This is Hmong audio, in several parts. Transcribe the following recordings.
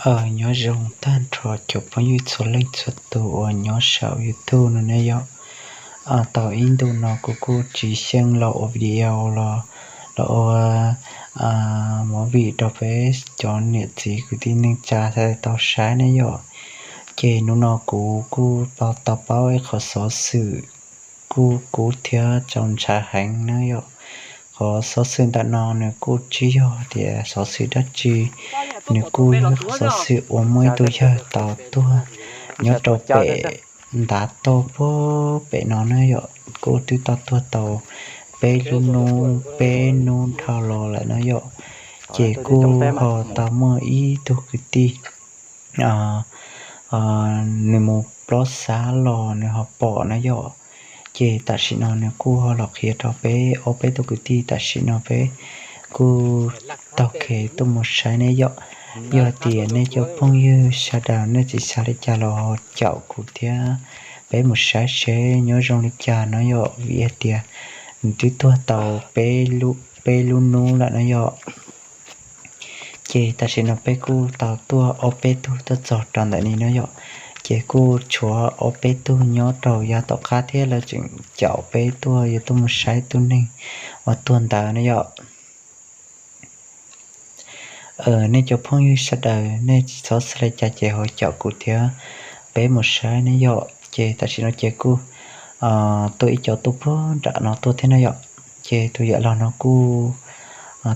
Aws, nyob zoo tag nrho cov phooj ywg txhua leej txhua tus uas nyob saum YouTube no ne yom. Tau ib ntu no kuv kuj tsis xyeej los ua video los, los ua movie rau peb cov niam txiv kwv tij neej tsa sawv daws tau saib ne yom. Ces hnub no kuv kuj tau paub ib qhov xov xwm kuj kub thiab txaus ntshai heev na yom. Qhov xov xwm ntawm no nws kuj tsis yog tias xov xwm dab tsi, nws kuj yog xov xwm uas muaj ib tug yawg tau tuag nyob rau pem ntav toj puag pem no na yom. Kuj twb tau tuag tau peb lub hnub peb hnub dhau los lawm na yom. Ces kuj ho tau muaj ib tug kwv tij nws mus plob xav los nws ho pom na yom. Ces tam sim no nws kuj ho los qhia rau peb ob peb tug kwv tij tam sim no peb kuj taug kev tuaj mus saib ne yom. Yog tias nej cov phooj ywg sawv daws nej tsis xav li cas los ho caum kuv thiab peb mus saib seb nyob zoo li cas no yom, vim hais tias nws twb tuag tau peb lub hnub lawm no yom. Ces tam sim no peb kuj tau tuaj ob peb tug tuaj txog rau ntawm no no yom. Ces kuj tshuav ob peb tug nyob rau yav tom qab thiab lawv tseem caum peb tuaj yuav tuaj mus saib tus neeg uas tuag ntawd no yom. Nej cov phooj ywg sawv daws nej tsis txhob xav li cas ces ho caum kuv thiab peb mus saib ne yom. Ces tam sim no ces kuj tuaj ib co tuaj puag nram no tuaj thiab no yom. Ces tus yam los no kuj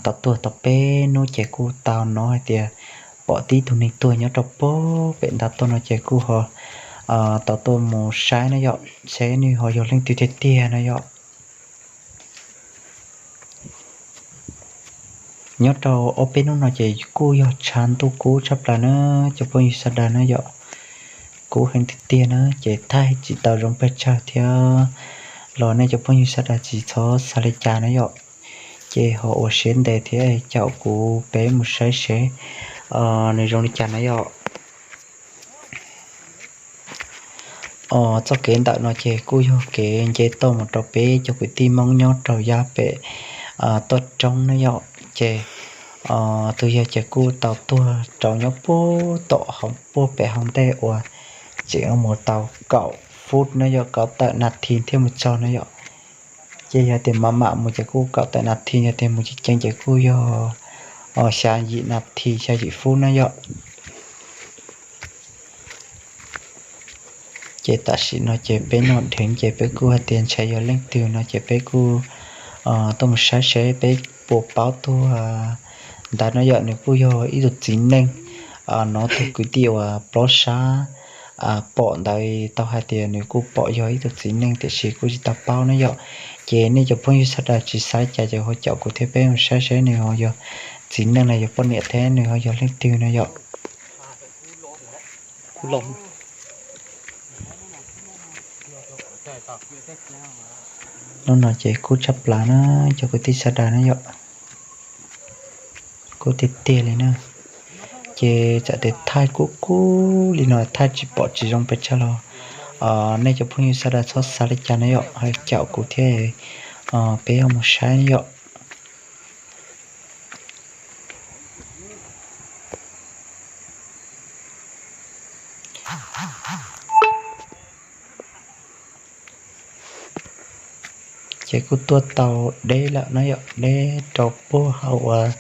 tau tuag tau peb hnub ces kuj tau hnov hais tias pom tib tug neeg tuag nyob rau puag pem ntav toj no ces kuj ho tau tuaj mus saib no yom, seb nws ho yog leej twg tiag tiag no yom. Nyob rau ob peb hnub no ces kuj yog tshav ntuj kub tshaj plaws na cov phooj ywg sawv daws na yom. Kub heev tiag tiag na ces thaij tsis tau zoo pes tsawg thiab los nej cov phooj ywg sawv daws tsis txhob xav li cas na yom. Ces ho ua siab ntev thiab caum kuv peb mus saib seb nws zoo li cas na yom. Txoj kev ntawm no ces kuj yog kev nce toj mus rau peb cov kwv tij Hmoob nyob rau yav pem toj roob na yom. Ces tus yawg ces kuj tau tuag rau nyob puag tom hauv puag pem hauv ntej uas tseem mus tau kaum fub na yom, kaum tawm nas this thiaj mus txog na yom. Ces yog tias mam mam mus ces kuj kaum tawm nas this, yog tias mus ceev ceev ces kuj yog xya yim nas this xya yim fub na yom. Ces tam sim no ces peb noj dheev ces peb kuj hais tias ntshai yog leej twg no ces peb kuj tuaj mus saib seb peb puas paub tuaj ntawd no yom. Nws kuj yog ib tug txiv neej, no tus kwv tij uas plob sab pom ntawd tau hais tias nws kuj pom yog ib tug txiv neej tiam sis kuj tsis tau paub na yom. Ces nej cov phooj ywg sawv daws tsis xav cas ces ho caum kuv thiab peb mus saib seb nws ho yog txiv neej los yog poj niam thiab nws ho yog leej twg no yom. Hnub no ces kub tshaj plaws na cov kwv tij sawv daws na yom. Kub tiag tiag li na. Ces txawm tias thaij kub kub li no thaij tsis pom tsis zoo pes tsawg los nej cov phooj ywg sawv daws txhob xav li cas na yom, ho caum kuv thiab peb ho mus saib na yom. Ces kuj tuaj tau deb lawm na yom, deb rau puag hauv uas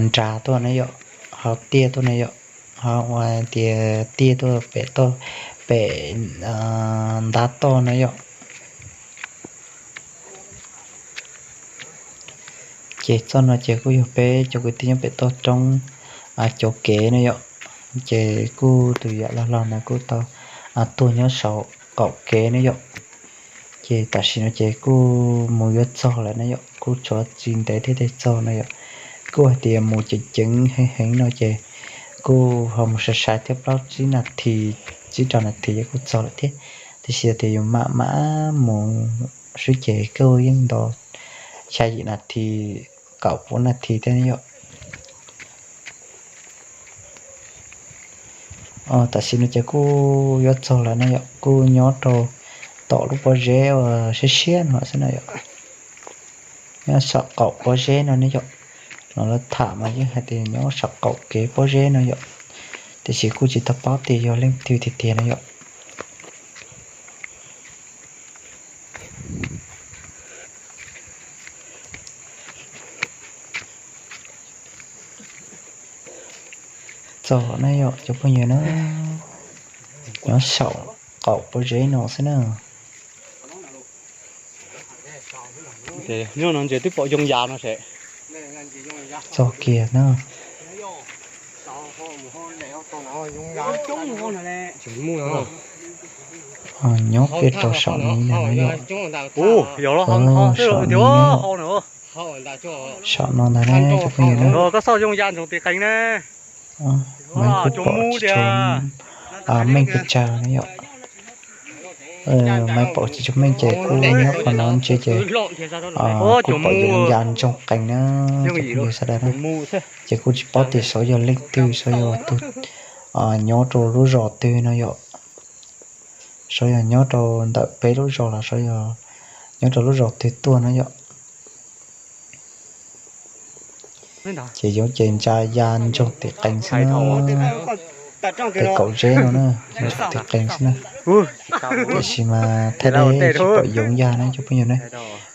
nras tuaj na yom, hauv tiaj tuaj na yom, hauv uas tias tiaj tuaj pem toj, pem ntav toj na yom. Ces txoj no ces kuj yog peb cov kwv tij nyob pem toj roob cov kev na yom. Ces kuj tus yam los los ntawd kuj tau tuag nyob saum qaum kev na yom. Ces tam sim no ces kuj mus yuav txog lawm na yom, kuj tshuav tsis ntev thiab thiaj txog na yom. Kuj hais tias mus ceev ceev heev heev no ces kuj ho mus sai sai thiab plaub tsib nas this, tsib rau nas this ces kuj txog lawm thiab. Tiam sis tias yus mam mam mus xwb ces kuj yeej nto xya yim nas this, kaum pua nas this thiab na yom. Tam sim no ces kuj yuav txog lawm na yom, kuj nyob rau tom lub pob zeb uas siab siab no xwb na yom. Nyob saum qaum pob zeb no ne yom. Los lawv tham mas yeej hais tias nyob saum qaum kev pob zeb no yom. Tiam sis kuj tsis tau paub tias yog leej twg tiag tiag na yom. Txog na yom cov phooj ywg na, nyob saum qaum pob zeb no xwb na. Hnub no ntshe twb pom yooj yas no seb. Txog kiag na. Nyob kiag rau saum no na yom. Saum no, saum no ntag na cov phooj ywg na. Maiv kuj pom tsis tshua meej pes tsawg na yom. Maiv pom tsis tshua meej ces kuj nyob qhov no ntse ces kuj pom yoov ya ntsoog qees na cov phooj ywg sawv daws na. Ces kuj tsis paub tias xyov yog leej twg, xyov yog tus nyob rau lub zos twg no yom. Xyov yog nyob rau ntawm peb lub zos los xyov yog nyob rau lub zos twg tuaj no yom. Ces yoov ces ntsa ya ntsoog tiv qees xwb na. Tej kaum zeb no na, ntsoog tiv qees xwb na. Tiam sis mas thaij deb tsis pom yoov ya na cov phooj ywg na.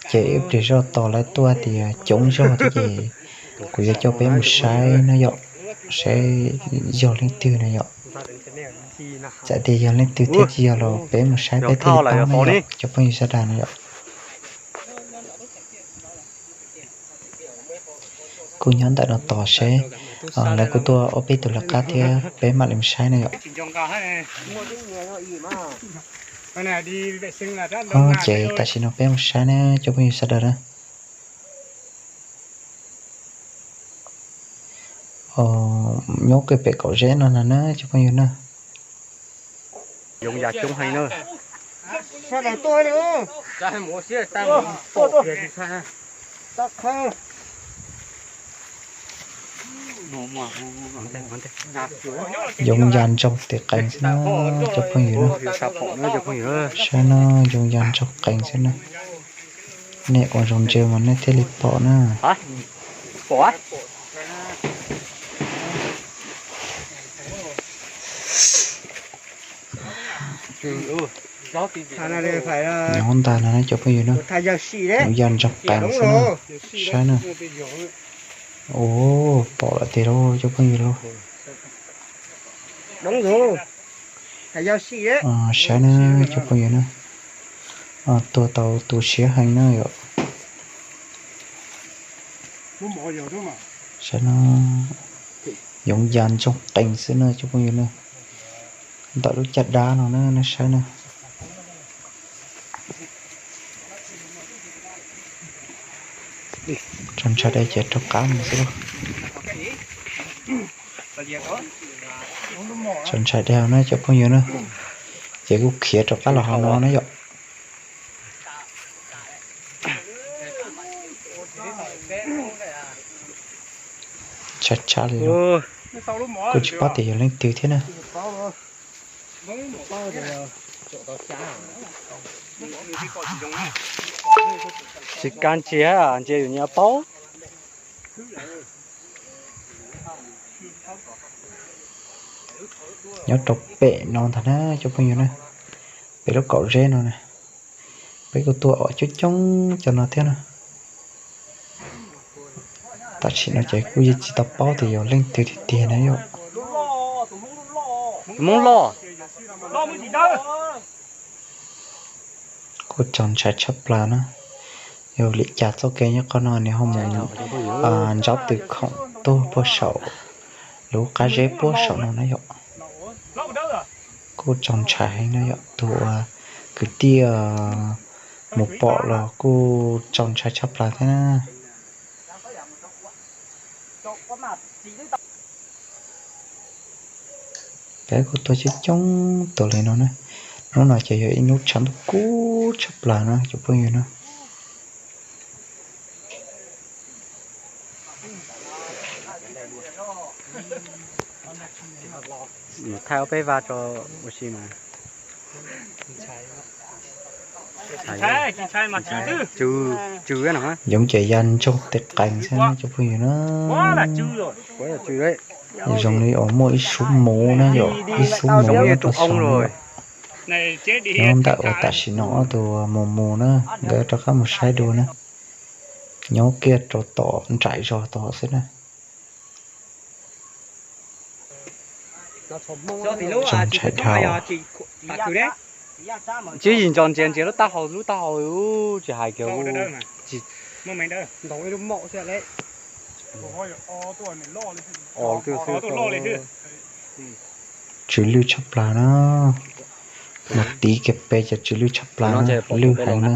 Ces ib pliag zoj tos lawv tuaj tias coob zog thiab ces kuv yuav coj peb mus saib na yom, saib yog leej twg na yom. Txawm tias yog leej twg thiab tsis yog los peb mus saib peb thiaj li paub na yom cov phooj ywg sawv daws na yom. Kuj nyob ntawm no tos seb lawv kuj tuaj ob peb tus lawv qab thiab peb mam li mus saib na yom. Ces tam sim no peb mus saib na cov phooj ywg sawv daws na. Nyob kiag pem kaum zeb no na cov phooj ywg na. Yoov ya ntsoog tiv qees xwb na cov phooj ywg na. Saib na, yoov ya ntsoog qees xwb na. Nej ua zoo ntsia mas nej thiaj li pom na. Nyob ntag no na cov phooj ywg na. Yoov ya ntsoog qees xwb na. Saib na. Ua, pom lawm tiag lauj cov phooj ywg lauj. Saib na cov phooj ywg na. Tuag tau tu siab heev na yom. Saib na, yoov ya ntsoog qees xwb na cov phooj ywg na. Ntawm lub caj dab no na, nej saib na. Tso ntshai dai ces rov qab mus xwb. Tso ntshai dai na cov phooj ywg na. Ces kuj khiav rov qab los hauv no na yom. Tshaj tshaj li no. Kuj tsis paub tias yog leej twg thiab na. Tsis kav ntsia, ntsia yus nyias paub. Nyob rau pem no ntag na cov phooj ywg na, pem lub kaum zeb no na. Peb kuj tuaj coob coob cov no thiab na. Tam sim no ces kuj yeej tsis tau paub tias yog leej twg tiag tiag na yom. Hmoob loj. Kuj txaus ntshai tshaj plaws na. Yog li cas txoj kev nyob qhov no nws ho mus ntsaub tw khoom tuag puag saum lub qab zeb puag saum no na yom. Kuj txaus ntshai heev na yom, tus uas kwv tij mus pom los kuj txaus ntshai tshaj plaws thiab na. Peb kuj tuaj coob coob tuaj li no na. Hnub no ces yog ib hnub tshav ntuj kub tshaj plaws na cov phooj ywg na. Thaij ob peb vaj tso ua si mas. Yoov ces ya ntsoog tej qees xwb cov phooj ywg na. Zoo li uas muaj ib xub muv na yom, ib xub muv nyob rau saum no yom. Nyob ntawm uas tam sim no ob tug mus mus na, nkawd rov qab mus saib dua na. Nyob kiag rau tom nraim zos tod xwb na. Txaus ntshai dhau. Tsis yim ntsos ntsia ntsia lub taub hau, lub taub hau tsis hais kiag. Tsw lwj tshaj plaws na. Mus tiv kiag pem ces tsw lwj tshaj plaws na, lwj heev na.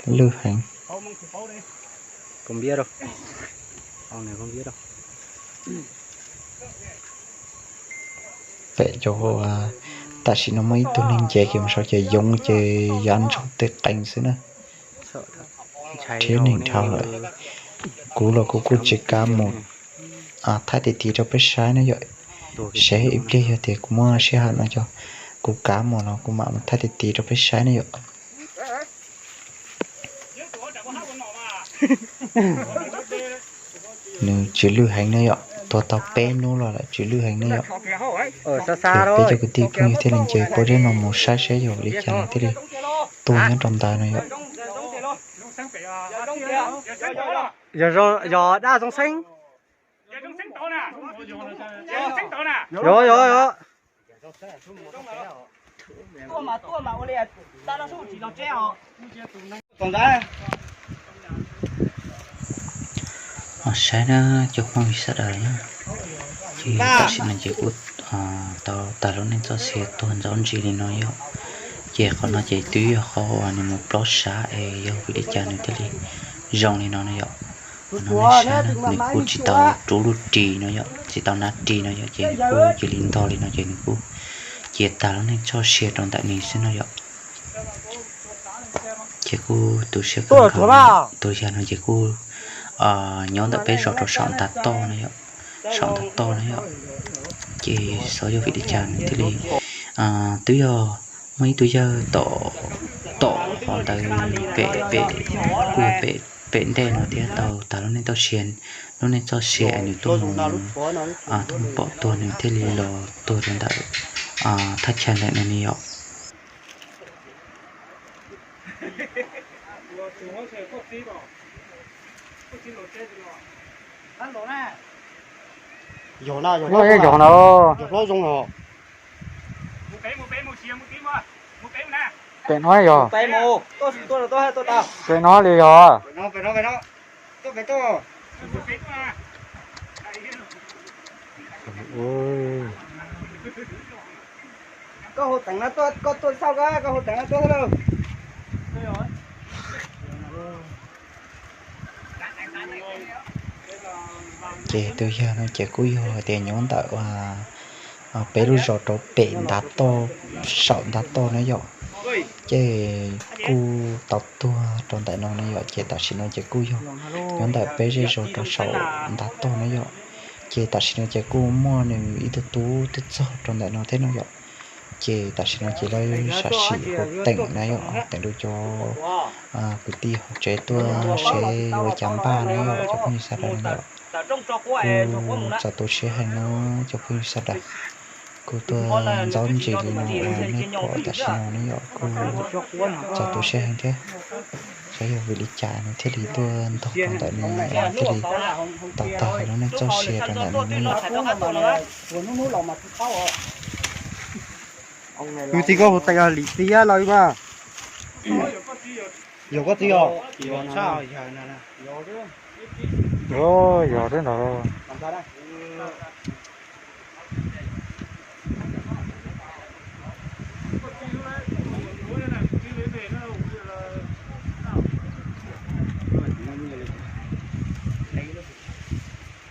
Lwj heev. Pem cov, tam sim no muaj ib tug neeg nce kiag mus saud ces yoov ces yav ntsoog tej qees xwb na. Rhiab neeg dhau lawm. Kuv los kuv kuj tsis kav mus thaij ti ti rau peb saib na yom. Seb ib pliag yog tias kuv muaj sij hawm no ces kuv kav mus los kuv mam mus thaij ti ti rau peb saib na yom. Nws tsw lwj heev na yom, tuag tau peb hnub los lawm tsw lwj heev na yom. Ces peb cov kwv tij phooj ywg thiaj li nce pob zeb no mus saib saib yog vim li cas nws thiaj li tuag nyob rau ntawd no yom. Yog dab Zoo Xeeb. Yog, yog, yog. Saib na cov phooj ywg sawv daws na, ces tam sim no ces kuj tau tag lub neej txoj sia tuag ntxoov ntsim li no yom. Ces qhov no ces twb yog qhov uas nws mus plob sab es yog vim li cas nws thiaj li zoo li no na yom. Qhov no nej saib na, nws kuj tsis tau rub lub ris no yom, tsis tau nab ris no yom, ces nws kuj cia li ntog li no ces nws kuj cia tag lub neej txoj sia rau ntawm nws xwb no yom. Ces kuj tu siab kawg nkaus. Tus yawg no ces kuj nyob ntawm peb zos rau saum ntav toj no yom, saum ntav toj no yom. Ces xyov yog vim li cas nws thiaj li, twb yog muaj ib tug yawg tom, tom qhov ntawd pem, pem, kuj yog pem, pem ntej no thiab tau tag lub neej txoj sia, lub neej txoj sia es nws tuaj mus, tuaj mus pom tuag nws thiaj li los tuag rau ntawm thaj chaw ntawm no ne yom. Yog na, yog na. Pem no yog, pem no li yog. Koj hu teev no tuaj, koj tuaj xauj, koj hu teev no tuaj lawm. Ces tus yawg no ces kuj yog hais tias nyob ntawm peb lub zos rau pem ntav toj, saum ntav toj na yom. Ces kuj tau tuag rau ntawm no na yom, ces tam sim no ces kuj yog nyob ntawm peb zej zos rau saum ntav toj na yom. Ces tam sim no ces kuj muaj nws ib tug tub twb txog rau ntawm no thiab no yom. Ces tam sim no ces lawv sam sim hu teem na yom, teem rau cov kwv tij hauv tsev tuaj seb ua cas npaj na yom, cov phooj ywg sawv daws na yom. Kuj txaus tu siab heev na cov phooj ywg sawv daws. Kuj tuaj ntxoov ntsis li no uas nej pom tam sim no ne yom, kuj txaus tu siab heev thiab. Xyov yog vim li cas nws thiaj li tuaj ntog rau ntawm no, thiaj li tau tag lub neej txoj sia rau ntawm no ne yom. Kwv tij, koj hu teem Lis Txiab los mas. Yog koj txiv os? Yog thiab ntag.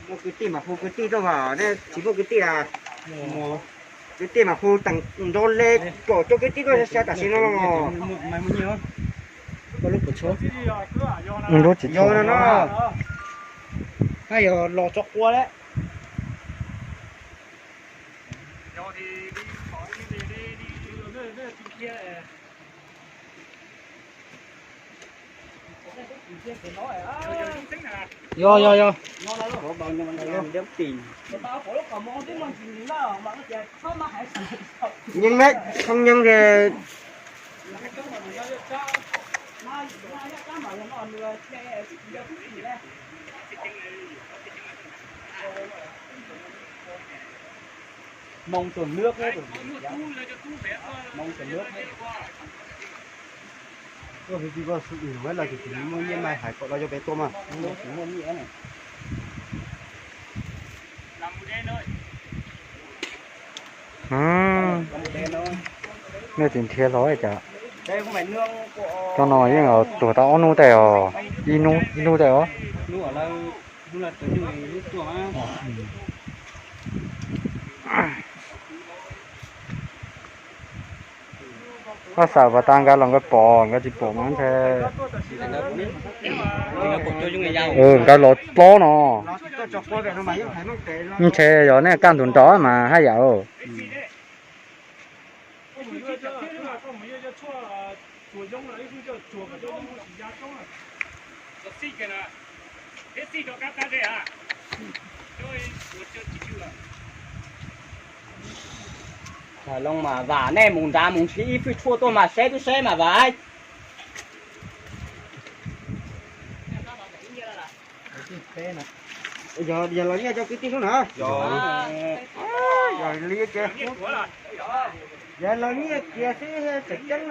Muaj kwv tij mas hu kwv tij tuaj mas, nej tsis muaj kwv tij a? Kwv tij mas hu teem nrov le kom cov kwv tij tuaj xyuas tam sim no. Yog no no, yog los tso qua lawm. Yog, yog, yog. Nyeej ne, không nyeej ces Mông tuần nước hết rồi. Mông tuần nước hết. Ua, muaj nyiaj mas hais kom los yog peb tuaj mas. Muaj nyiaj ne. Nej tsis nrhiav hlo cas? Cov no yeej tuag tau ob hnub tej os, ib hnub, ib hnub tej os. Koj xav pas tas nkawd los nkawd pom, nkawd tsis pom mas ntshe, nkawd los plob no. Ntshe yog nej kaj ntug nrov mas haj yam. Loo mas vam, nej mus nrad mus nrhiav ib fwj tshuaj tuaj mas saib twb saib mas vam. Yog, yog los nyiaj cov kwv tij hnub na. Yog li ces, yog los nyiaj kiag xwb tseem ceeb.